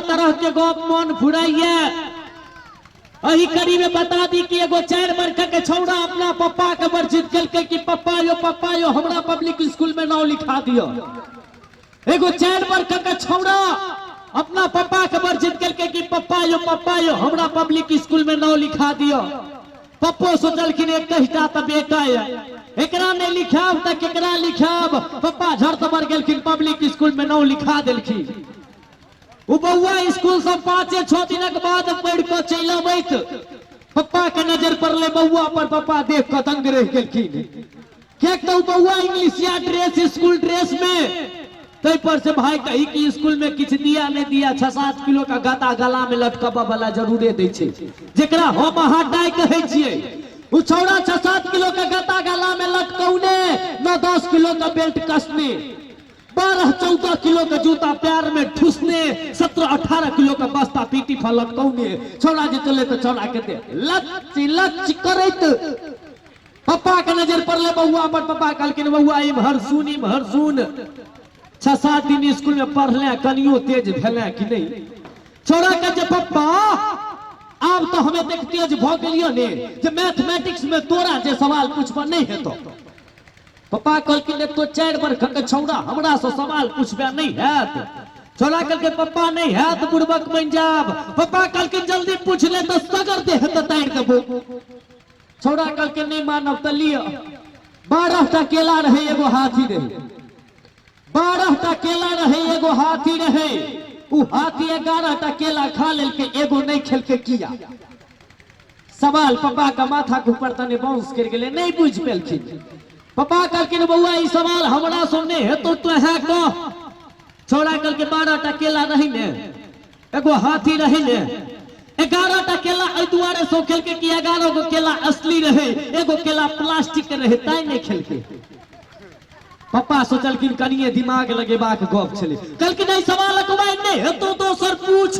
तरह के गप मन फुराइए। एही कड़ी में बता दी कि एगो 4 बरख के छौड़ा अपना पप्पा के वर्जित केलकै कि पप्पा यो, पप्पा यो, हमरा पब्लिक स्कूल में नाम लिखा दियो। एगो 4 बरख के छौड़ा अपना पप्पा के वर्जित केलकै कि पप्पा यो, पप्पा यो, हमरा पब्लिक स्कूल में नाम लिखा दियो। पप्पो सोचलखिन एकटा तऽ बेटा ये, एकरा नहीं लिखाब तऽ केकरा लिखाब। पप्पा झट बढ़ गेलखिन, पब्लिक स्कूल में नाम लिखा देलखिन। ओ बौआ स्कूल से 5-6 दिनक बाद पढ़ कऽ चलि अबैत पप्पा के नजर पड़ले बौआ पर। पप्पा देख कऽ दंग रहि गेलखिन, किएक तऽ ओ बौआ इंग्लिशिया ड्रेस स्कूल ड्रेस में, तै पर से भाई कही कि स्कूल में किछु दिया नहीं दिया, 6-7 किलो का गाता गला में लटकबऽ वाला जरूरे दै छै, जेकरा हम अहाँ टाइ कहै छियै। ओ छौड़ा 6-7 किलो का गाता गला में लटकौने, 9-10 किलो का बेल्ट कसने, 12-14 किलो का जूता पैर में ठुसने, 17-18 किलो का बस्ता पीटी पर लटकौने छौड़ा जे चले तो छौड़ा के दे लच लच करैत। पप्पा के नजर पड़ले बौआ पर। पप्पा कहलखिन बौआ इम्हर सुन, इम्हर सुन, 6-7 दिन स्कूल में पढ़ले कनियो तेज भेले कि नहीं। छौड़ा के जे पप्पा आब तो हम एतेक तेज भऽ गेलियो ने जे मैथमेटिक्स में तोरा जे सवाल पूछबऽ नहीं हेतौ। पप्पा कहलखिन ने तो 4 बरख के छौड़ा हमरा से सवाल पूछबे नहीं हैत। छौड़ा कहलकै पप्पा नहीं हैत, बुड़बक बनि जाब। पप्पा कहलखिन जल्दी पूछ ले तो सगर देह तऽ तारि देबो। छौड़ा कहलकै नहीं मानब तऽ लिअ। 12 टा केला रहे, एगो हाथी रहे। 12 टा केला रहे, एगो हाथी रहे। उ हाथी 11 टा केला खा लेलकै, एगो नहीं खेलकै। किया? सवाल पप्पा के माथा के ऊपर तने बाउंस कर गेलै, नहीं बुझि पेलखिन। पप्पा कहलखिन बौआ ई सवाल हमरा से नहीं हेतौ तो है कह। छौड़ा कहलकै 12 टा केला रही ने, एगो हाथी रही ने, 11 टा केला एहि दुआरे सो खेलकै कि 11 गो केला असली रहे, एगो केला प्लास्टिक के रहे, तैं नहीं खेलकै। पप्पा सोचलखिन कनिए दिमाग लगेबाक गप छलै। कहलखिन एहि सवालक उपाय नहि हेतौ दोसर पूछ।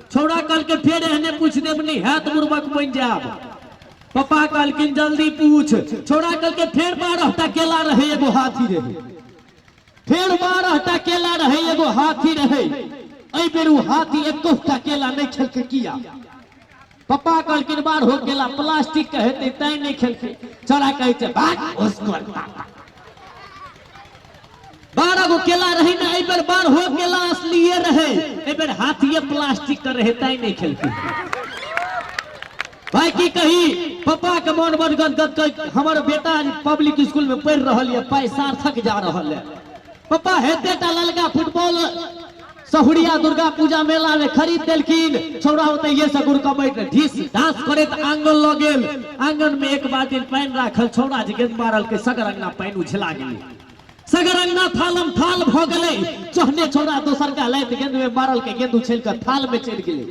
छौड़ा कहलकै फेर एहने पूछ देब नहि हैत, बुड़बक बनि जायब। पप्पा कहलखिन जल्दी पूछ। छौड़ा कहलकै फेर 12 टा केला रहे, एगो हाथी रहे। फेर 12 टा केला रहे, एगो हाथी रहे। एहि बेर ओ हाथी एकोटा केला नहि खेलकै। किया? पप्पा कहलखिन 12 केला प्लास्टिक के हेतै तैं नहि खेलकै। छौड़ा कहै छै भाग उसको। 12 गो केला रहे ने, एहि बेर 12 केला असलिए रहे, एहि बेर हाथिये प्लास्टिक के रहे तैं नहि खेलकै। भाई की कही, पप्पा के मन बड़ गदगद, हमर बेटा पब्लिक स्कूल में पढ़ रहल ये, पाइ सार्थक जा रहल है। पप्पा हेते टा ललका फुटबॉल सहुरिया दुर्गा पूजा मेला में खरीद देलखिन। छौड़ा ओतैये से गुड़कबैत ढीस ढास करैत आंगन लऽ गेल। आंगन में एक बाल्टी पानि राखल, छौड़ा जे गेंद मारलकै सगर अंगना पानि उझला गेलै, सगर अंगना थालम थाल भऽ गेलै। चहने छौड़ा दोसर का लाइत गेंद में मारलकै, गेंद उछलि कऽ थाल में चलि गेलै।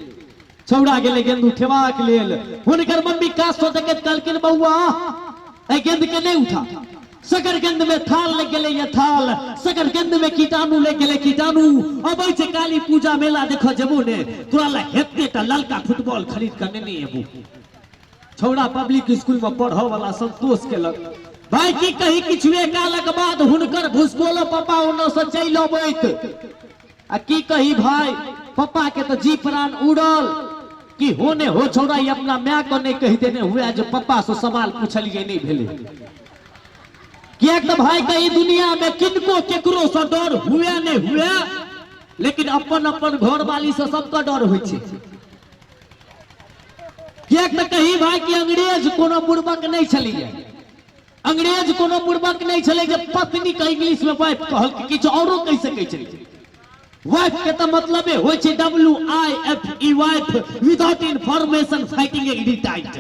छौड़ा गेलै गेंद उठेबाक लेल, हुनकर मम्मी काज सो देखैत कहलखिन बौआ एहि गेंद के नहीं उठा। सगर गेंद में थाल लग गेलै ये थाल, सगर गेंद में कीटाणु लग गेलै कीटाणु। अबै छै काली पूजा मेला देखऽ जेबो ने, तोरा लए हेते टा ललका फुटबॉल खरीद कऽ नेने एबो। छौड़ा पब्लिक स्कूल में पढ़ऽ वाला संतोष केलक। भाई की कही, किछुए कालक बाद हुनकर भुसकोलो पप्पा ओनऽ से चलि अबैत। आ की कही भाई, पप्पा के तो जी प्राण उड़ल कि होने हो छौड़ा ई अपना my को नहीं कहि देने हुए जे पप्पा से सवाल पूछलिए नहीं भेले। किएक तऽ भाई के ई दुनिया में किनको केकरो से डर हुए नहीं हुए, लेकिन अपन अपन घर वाली से सबका डर होइ छै। किएक तऽ कही भाई कि अंग्रेज कोनो बुड़बक नहीं छलिए, अंग्रेज कोनो बुड़बक नहीं छलै जे पत्नी के इंग्लिश में वाइफ कहल कि किछु औरो कहि सकै छलै। वाइफ के तऽ मतलबे होइ छै W I F E, wife without information fighting any tight.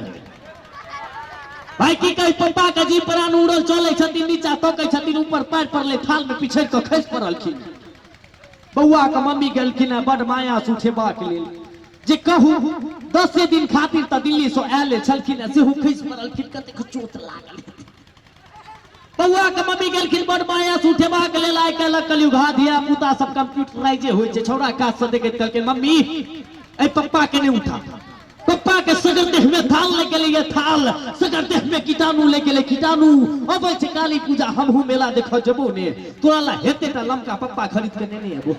भाई की कही, पप्पा के जी प्राण उड़ल, चलै छथिन नीचा तकै छथिन, ऊपर पैर पड़लै, थाल में पिछड़ि कऽ खसि पड़लखिन। बौआ के मम्मी गेलखिन हँ बड माया से उठेबाक लेल, जे कहू 10 दिन खातिर तऽ दिल्ली से आयल छलखिन हँ, सेहो खसि पड़लखिन, कतेक चोट लागल। बौआ के मम्मी गेलखिन बड माया से उठेबाक लेल। आइ काल्हि कलयुगा धिया पुता सब कंप्यूटराइजे होइ छै। छौड़ा काज से देखैत कहलकै मम्मी एहि पप्पा के नहि उठा, पप्पा के सगर देह में थाल लग गेलै ये थाल, सगर देह में कीटाणु लग गेलै कीटाणु। अबै छै काली पूजा, हमहूँ मेला देखऽ जेबो ने, तोरा ला हेते टा लमका पप्पा खरीद के नेने एबो।